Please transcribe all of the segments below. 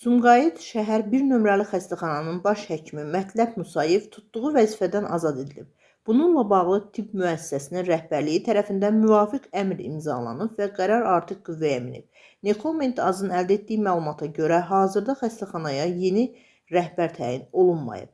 Sumqayıt şəhər 1 nömrəli xəstəxananın baş həkimi Mətləb Musayev tutduğu vəzifədən azad edilib. Bununla bağlı tibb müəssisəsinin rəhbərliyi tərəfindən müvafiq əmr imzalanıb və qərar artıq qüvvəyə minib. Nekoment azın əldə etdiyi məlumata görə hazırda xəstəxanaya yeni rəhbər təyin olunmayıb.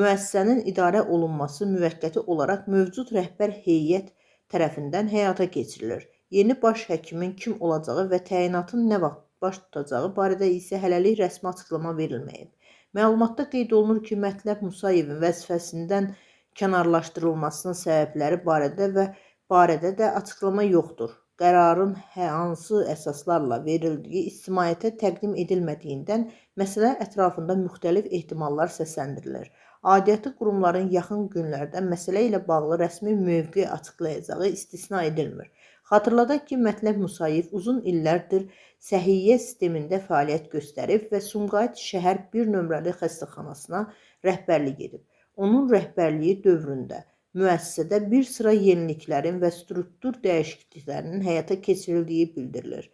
Müəssisənin idarə olunması müvəqqəti olaraq mövcud rəhbər heyət tərəfindən həyata keçirilir. Yeni baş həkimin kim olacağı və təyinatın nə vaxt baş tutacağı barədə isə hələlik rəsmi açıqlama verilməyib. Məlumatda qeyd olunur ki, Mətləb Musayevin vəzifəsindən kənarlaşdırılmasının səbəbləri barədə də açıqlama yoxdur. Qərarın hansı əsaslarla verildiyi ictimaiyyətə təqdim edilmədiyindən məsələ ətrafında müxtəlif ehtimallar səsləndirilir. Aidiyyatı qurumların yaxın günlərdə məsələ ilə bağlı rəsmi mövqe açıqlayacağı istisna edilmir. Xatırladaq ki, Mətləb Musayev uzun illərdir səhiyyə sistemində fəaliyyət göstərib və Sumqayıt şəhər 1 nömrəli xəstəxanasına rəhbərlik edib. Onun rəhbərliyi dövründə müəssisədə bir sıra yeniliklərin və struktur dəyişikliklərinin həyata keçirildiyi bildirilir.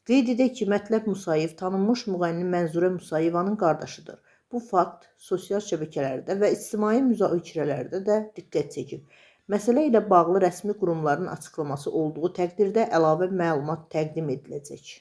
Qeyd edək ki, Mətləb Musayev tanınmış müğənni Mənzurə Musayevanın qardaşıdır. Bu fakt sosial şəbəkələrdə və ictimai müzakirələrdə də diqqət çəkib. Məsələ ilə bağlı rəsmi qurumların açıqlaması olduğu təqdirdə əlavə məlumat təqdim ediləcək.